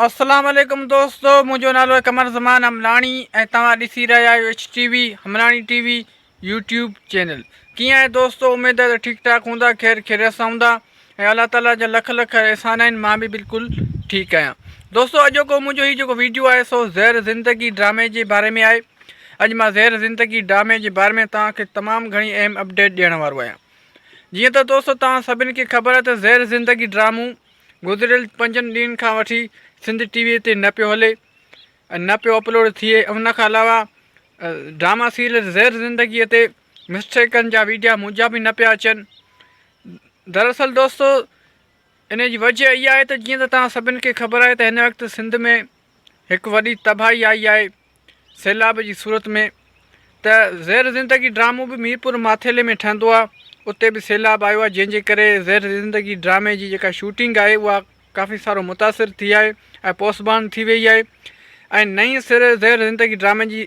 السلام عليڪم دوستو منهنجو نالو آهي قمر زمان حملاڻي ۽ توهان ڏسي رهيا آهيو H T V Hamlani T V YouTube channel ڪيئن آهي دوستو اميد آهي ته ٺيڪ ٺاڪ هوندا خير خيريت سان هوندا ۽ الله تعالي جا لک لک احسان آهن مان به بلڪل ٺيڪ آهيان دوستو اڄوڪو منهنجو هي جيڪو ويڊيو آهي سو زهر زندگي ڊرامي جي باري ۾ آهي اڄ مان زهر زندگي ڊرامي جي باري ۾ توهان کي تمام گهڻي اهم اپڊيٽ ڏيڻ وارو آهيان جيئن ته دوستو توهان سڀني کي خبر آهي ته زهر زندگي ڊرامو گذريل پنجن ڏينهن کان وٺي سنڌ ٽي وي تي نه پيو هلي ۽ نه پيو اپلوڊ ٿئي ان کان علاوه ڊراما سيريل زهر زندگي تي مسٽيڪن جا ويڊيا منهنجا به نه پيا اچن دراصل دوستو ان جي وجه اها آهي ته جيئن ته توهان سڀن کي خبر آهي ته هن وقت سنڌ ۾ هڪ وڏي تباهي آئي آهي سيلاب جي صورت ۾ ته زهر زندگي ڊرامو به ميرپور ماٿيلي ۾ ٺهندو آهي اتي به سيلاب آيو آهي جنهن جي ڪري زهر زندگي ڊرامي جي جيڪا شوٽنگ آهي اها ڪافي سارو متاثر ٿي آهي ۽ پوسٽپان ٿي وئي آهي ۽ نئين سر زهر زندگي ڊرامي جي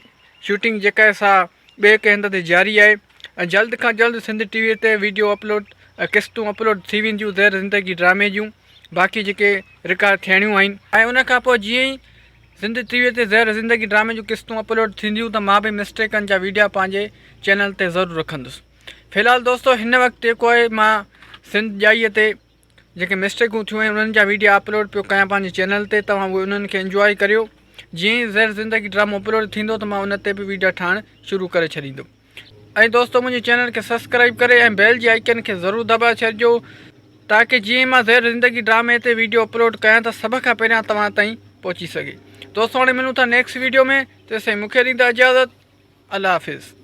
شوٽنگ جيڪا آهي سا ٻئي ڪنهن هنڌ تي جاري آهي ۽ جلد کان جلد سنڌ ٽي وي تي ويڊيو اپلوڊ قسطون اپلوڊ ٿي وينديون زهر زندگي ڊرامي جون باقي جيڪي رڪارڊ ٿيڻيون آهن ۽ ان کان پوء جيئن ئي سنڌ ٽي وي تي زهر زندگي ڊرامي جون قسطون اپلوڊ ٿينديون ته مان به مسٽيڪن جا ويڊيا پنهنجي چينل تي ضرور رکندس في الحال دوستو هن وقت جيڪو آهي مان سنڌ ڄائي تي جيڪي مسٽيڪون ٿيون آهن انهن جا ويڊيا اپلوڊ پيو ڪيان پنهنجي چينل تي توهان اهي انهن کي انجواء ڪريو جيئن ئي زهر زندگي ڊرامو اپلوڊ ٿيندو ته مان ان تي به ويڊيا ٺاهڻ شروع ڪري ڇڏيندم ۽ دوستو منهنجي چينل کي سبسڪرائيب ڪري ۽ بيل جي آئيڪن کي ضرور دٻائي ڇڏجو تاڪه جيئن ئي مان زهر زندگي ڊرامي تي ويڊيو اپلوڊ ڪيان ته سڀ کان پهريان توهان تائين پهچي سگهي دوستو هاڻي ملون ٿا نيڪسٽ ويڊيو ۾ تيسين مونکي ڏيندا اجازت الله حافظ.